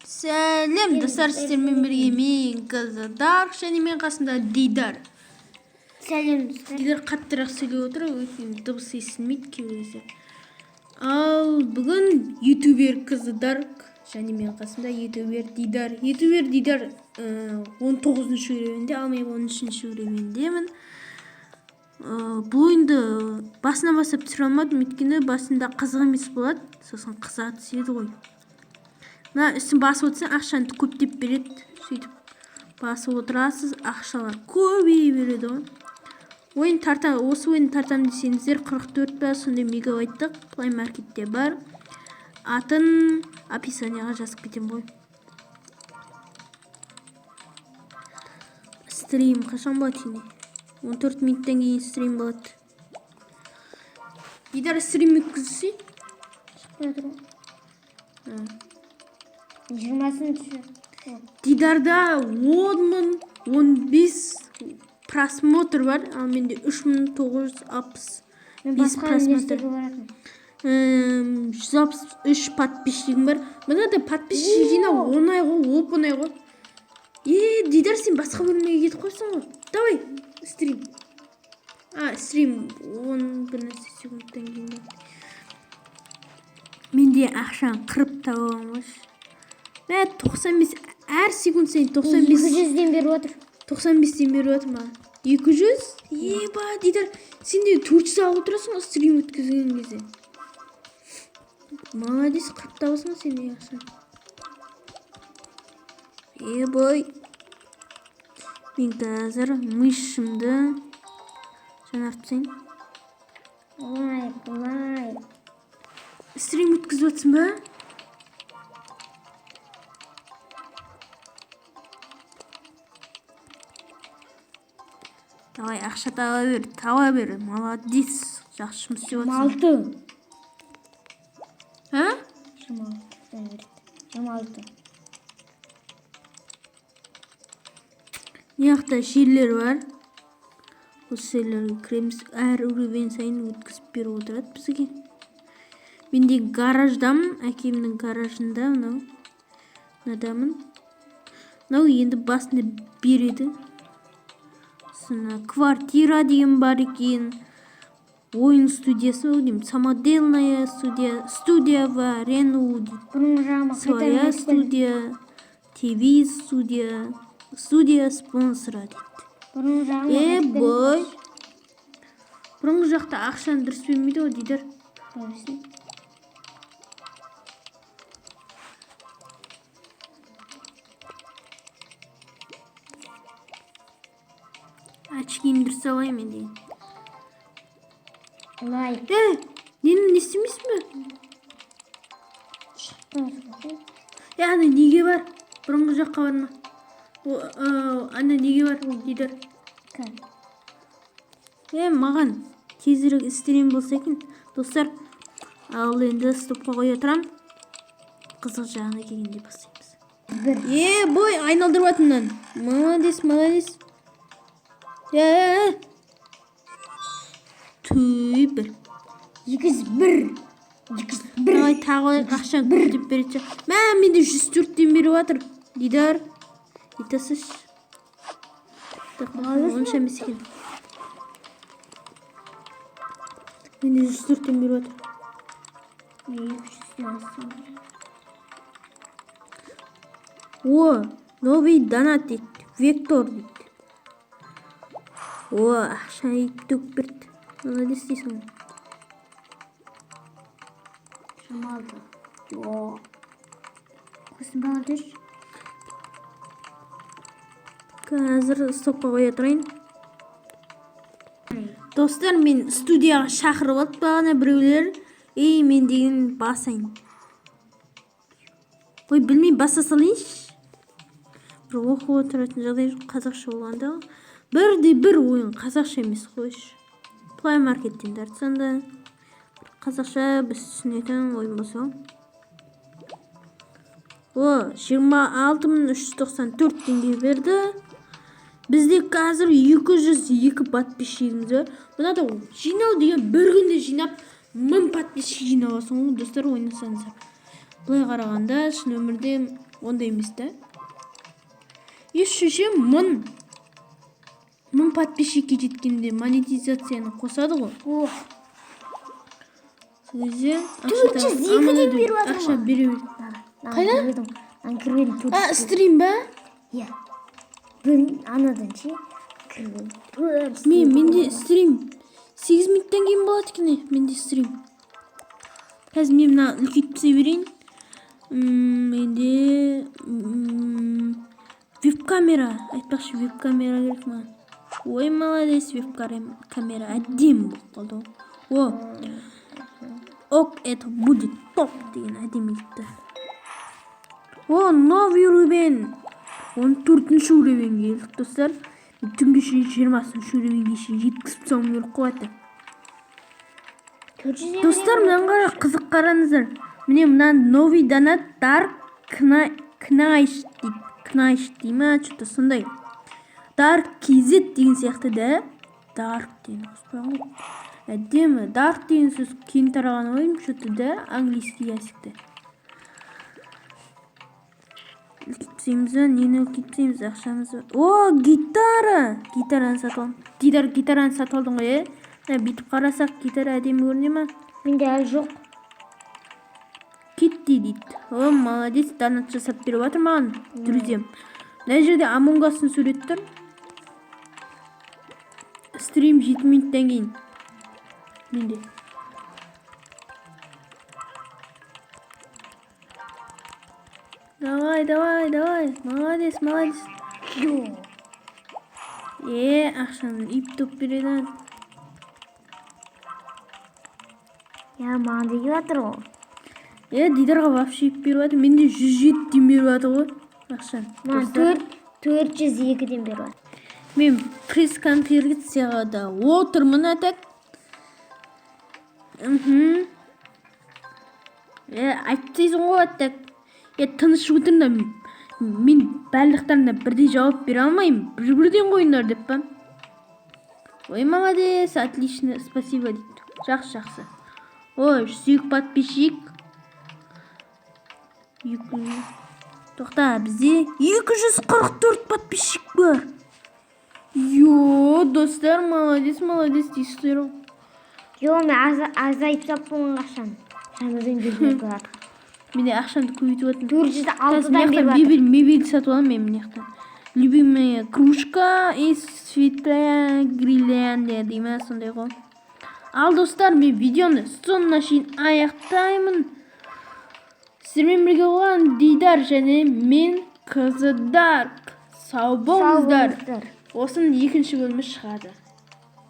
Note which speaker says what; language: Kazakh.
Speaker 1: Сәлем достар, сіздермен бірге мен Қыздар және мен қасымда Дидар.
Speaker 2: Сәлем достар.
Speaker 1: Дидар қаттырақ сөйлеп отыр, өйткені дыбыс естілмейді кейбір кезде. Ал бүгін ютубер Қыздар және мен қасымда ютубер Дидар. Ютубер Дидар 19 уровеньде, ал мен 13 уровеньдемін. Бұл ойынды басынан бастап түсіре алмадым, өйткені басында қызық емес болады, сосын қыза түседі ғой. Мына үстін басып отырсаң, ақшаны көптеп береді. Сөйтіп басып отырасыз, ақшалар көбейе береді ғой. Ойын тарта, осы ойын тартамын десеңіздер, 44 па сондай мегабайттық Play Marketте бар. Атын описанияға жазып кетемін ғой. Стрим қашан болады сенде? 14 минуттан кейін стрим болады. Дидар, стрим өткізсе?
Speaker 2: Шықпай тұр ғой. 20-шы.
Speaker 1: Дидарда 10 015 просмотр бар, ал менде 3965
Speaker 2: Мен басқа
Speaker 1: просмотр.
Speaker 2: университетке баратынмын.
Speaker 1: 163 подписчигім бар. Мынада подписчик жинау оңай ғой, оп оңай ғой. Е, Дидар, сен басқа бөлмеге кетіп қойсың ғой. Давай, стрим. А, стрим 10 бір нәрсе секундтан кейін болады. Менде ақшаны қырып таба аламын ғой. Мә, 95, әр секунд сайын 95.
Speaker 2: 200-ден беріп отыр.
Speaker 1: 95-тен беріп жатыр маған. 200? Еба, Дидар, сен де 400 алып отырасың ғой стрим өткізген кезде. Молодец, қырып табасың ғой сен де ақшаны. Ебой. Мен қазір мышымды жаңартып тастайын.
Speaker 2: Лайк, лайк.
Speaker 1: Стрим өткізіп жатсың ба? Давай, ақша таба бер, таба бер. Молодец. Жақсы жұмыс істеп жатсың.
Speaker 2: 26.
Speaker 1: А?
Speaker 2: 26-дан берді. 26.
Speaker 1: Мына жақта жерлер бар. Осы жерлерге кіреміз. Әр уровень сайын өткізіп беріп отырады бізге. Менде гараждамын, әкемнің гаражында мынау. Мынадамын. Мынау енді басында береді. Сосын квартира деген бар екен. Ойын студиясы ау деймін. Самодельная студия, студия в арену дейді.
Speaker 2: Бұрынғы жағыма
Speaker 1: Своя
Speaker 2: қайтадан өтіп келдім.
Speaker 1: студия, ТВ студия, студия спонсора дейді.
Speaker 2: Бұрынғы жағыма
Speaker 1: Е,
Speaker 2: қайтып келдім.
Speaker 1: бой. Бұрынғы жақта ақшаны дұрыс бермейді ғой, Дидар.
Speaker 2: Берсін.
Speaker 1: Очкиін дұрыс алайын мен деген.
Speaker 2: Лайк.
Speaker 1: Е, нені не істемейсің бе?
Speaker 2: Шықтым ғой.
Speaker 1: Е, ана неге бар? Бұрынғы жаққа барма. О, ана неге бар, Дидар?
Speaker 2: Кән.
Speaker 1: Е, маған тезірек стрим болса екен. Достар, ал енді стопқа қоя тұрам. Қызық жағына келгенде бастаймыз.
Speaker 2: Бір.
Speaker 1: Е, бой, айналдырып жатыр мынаны. Молодец, молодец. Е, Түй бір.
Speaker 2: 201. 201.
Speaker 1: Давай, тағы ақша көптеп береді. Мә, менде 104-тен беріп жатыр. Дидар, итасыш. Онша емес екен. Менде 104-тен беріп жатыр.
Speaker 2: 200-ден астам.
Speaker 1: О, новый донат дейді. Вектор дейді. О, ақша төгіп берді. Молодец дейсің ғой.
Speaker 2: 26. Жоқ. Қосымбаған түш.
Speaker 1: Қазір стопқа қоя тұрайын. Достар, мен студияға шақырып алды бағана біреулер. Ей, мен деген басайын. Ой, білмеймін, баса салайыншы. Бір оқып отыратын жағдай жоқ, қазақша болғанда. Бірде бір ойын қазақша емес қойшы. Play Markеттен тартсаң да бір қазақша біз түсінетін ойын болса. О, 26 394 теңге берді. Бізде қазір 202 подписчигіміз бар. Мынада жинау деген бір күнде жинап 1000 подписчик жинап аласың ғой, достар, ойнасаңыздар. Былай қарағанда, шын өмірде ондай емес та. Еще ше 1000 подписчикке жеткенде монетизацияны қосады ғой.
Speaker 2: О.
Speaker 1: Сол кезде ақша
Speaker 2: 402-ден беріп жатыр
Speaker 1: ақша
Speaker 2: ма?
Speaker 1: бере береді. Қайда?
Speaker 2: Мынаны кіріп едім, төрт
Speaker 1: А,
Speaker 2: жүз.
Speaker 1: стрим ба?
Speaker 2: Иә. Бір анадан ше кіріп едім. 402.
Speaker 1: Менде стрим 8 минуттан кейін болады екен, менде стрим. Қазір мен мына үлкейтіп тастай берейін. Менде веб камера, айтпақшы, веб камера керек маған. Ой, молодец, веб камера әдемі болып қалды ғой. О, ок, это будет топ деген әдемі кетті. О, новый уровень. 14-ші уровеньге келдік, достар. Түнге шейін 20-шы уровеньге шейін жеткізіп тастауым керек қой ата.
Speaker 2: 402-ден
Speaker 1: Достар,
Speaker 2: беріп
Speaker 1: мынаны қара, қызық, қараңыздар. Міне, мына новый донат Dark Knight дейді. Knight дей ма, что-то сондай. Dark KZ деген сияқты да. Dark деген қоспаған ғой. Әдемі. Dark деген сөз кең тараған ғой, что-то да, английский языкте. Үлкейтіп тастаймыз ба? Нені үлкейтіп тастаймыз? Ақшамыз бар. О, гитара! Гитараны сатып алдым. Дидар, гитараны сатып алдың ғой, е? Мына бүйтіп қарасақ, гитара әдемі көріне ма?
Speaker 2: Менде әлі жоқ.
Speaker 1: Китти дейді. О, молодец, донат жасап беріп жатыр маған, друзьям. Мына жерде Амонг Астың суреті тұр. Стрим 7 минуттан кейін. Менде. Давай, давай, давай. Молодец, молодец.
Speaker 2: Жоқ.
Speaker 1: Е, ақшаны үйіп топ береді.
Speaker 2: Я, маған да келіп жатыр ғой.
Speaker 1: Е, Дидарға вообще үйіп беріп жатыр. Менде 107-ден беріп жатыр ғой ақшаны.
Speaker 2: Маған
Speaker 1: Достар,
Speaker 2: 402-ден беріп жатыр.
Speaker 1: мен пресс-конференцияға да отырмын, а так. Мхм. Е, айтып тастайсың ғой, а так. Е, тыныш отырыңдар. Мен барлықтарына бірдей жауап бере алмаймын. Бір бірден қойыңдар деп па. Ой, молодец, отлично, спасибо дейді. Жақсы, жақсы. Ой, 102 подписчик. Екі. Тоқта, бізде 244 подписчик бар. Йо, достар, молодец, молодец дейсіздер ғой.
Speaker 2: Жоқ, мен азайтып таппын ақшаны. Жаңадан беріп жатыр.
Speaker 1: Менде ақшамды көбейтіп жатырмын.
Speaker 2: Төрт жүз
Speaker 1: Қазір
Speaker 2: алтыдан
Speaker 1: мына
Speaker 2: беріп
Speaker 1: жақтан
Speaker 2: жатыр.
Speaker 1: мебель сатып аламын мен мына жақтан. Любимая кружка и светлая гирлянда дей ма, сондай ғой. Ал, достар, мен видеоны соңына шейін аяқтаймын. Сіздермен бірге болған Дидар және мен, Қызы Дарк. Сау
Speaker 2: Сау
Speaker 1: болыңыздар.
Speaker 2: болыңыздар.
Speaker 1: Осының екінші бөлімі шығады.